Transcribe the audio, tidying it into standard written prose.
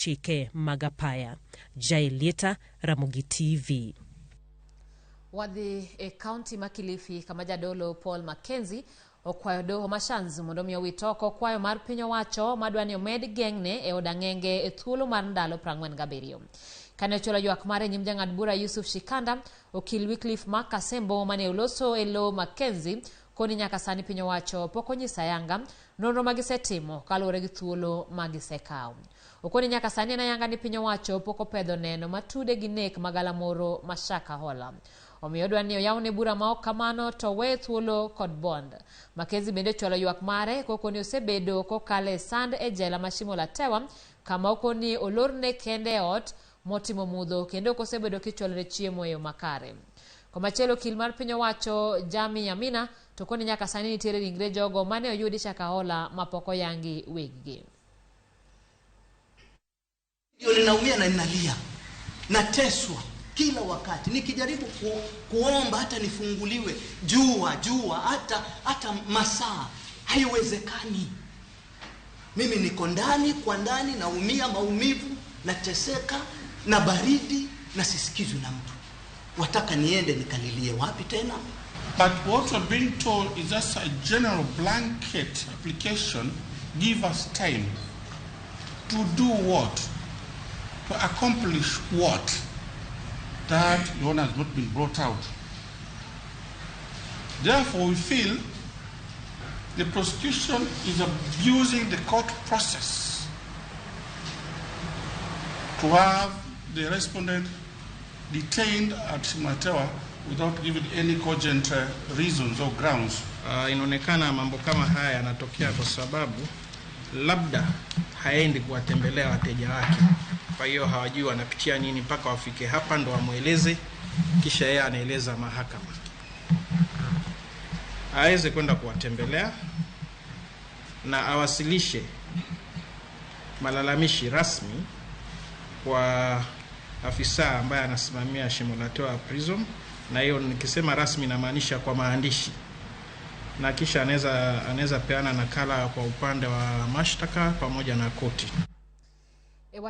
Chike mag apaya. Jaelieta, Ramogi TV. Wadhi e kaunti ma Kilifi kama jadolo Paul Mackenzie okwayo doho ma Shanzu mondo mi owit oko kwayo mar piny owacho madwa ni omed geng'ne e od ang'enge e thuolo mar ndalo 47. Kane ochwalo ywak mare e nyim jang'ad bura Yusuf Shikanda, okil Wycliffe Mark Kasembo mane oloso e lo Mackenzie koni nyaka sani piny owacho pok onyiso ayanga nonro ma gisetimo kaluwore gi thuolo ma gisekawo. Okoni nyaka sani en ayanga ni piny owacho pok opedho neno matude gi nek ma galamoro ma Shakahola. Omiyo odwa ni oyawne bura ma ok kamano to oweye thuolo kod bond. Mackenzie bende ochwalo ywak mare koko ni osebedo kokalo e sand e jela ma Shimo la Tewa kama okoni olorne kende e ot motimo mudho kendo ok osebedo kichwalone chiemo e yo makare. Komachielo okil mar piny owacho Jami Amina to koni nyaka sani nitiere ringre jogo mane oyudi Shakahola mapok oyangi weggi. Ndio ninaumia na ninalia, nateswa kila wakati nikijaribu kuomba hata nifunguliwe jua jua hata masaa, haiwezekani. Mimi niko ndani kwa ndani, naumia maumivu, nateseka na baridi na sisikizwi na mtu. Wataka niende nikalilie wapi tena? But what we're being told is just a general blanket application. Give us time. To do what? To accomplish what? That the has not been brought out. Therefore, we feel the prosecution is abusing the court process to have the respondent detained at Shimo La Tewa without giving any cogent reasons or grounds. Inaonekana mambo kama haya yanatokea kwa sababu labda haendi kuwatembelea wateja wake, kwa hiyo hawajui wanapitia nini mpaka wafike hapa ndo wamweleze, kisha yeye anaeleza mahakama. Aweze kwenda kuwatembelea na awasilishe malalamishi rasmi kwa afisa ambaye anasimamia Shimo la Tewa Prison, na hiyo nikisema rasmi namaanisha kwa maandishi, na kisha anaweza peana nakala kwa upande wa mashtaka pamoja na koti. E wach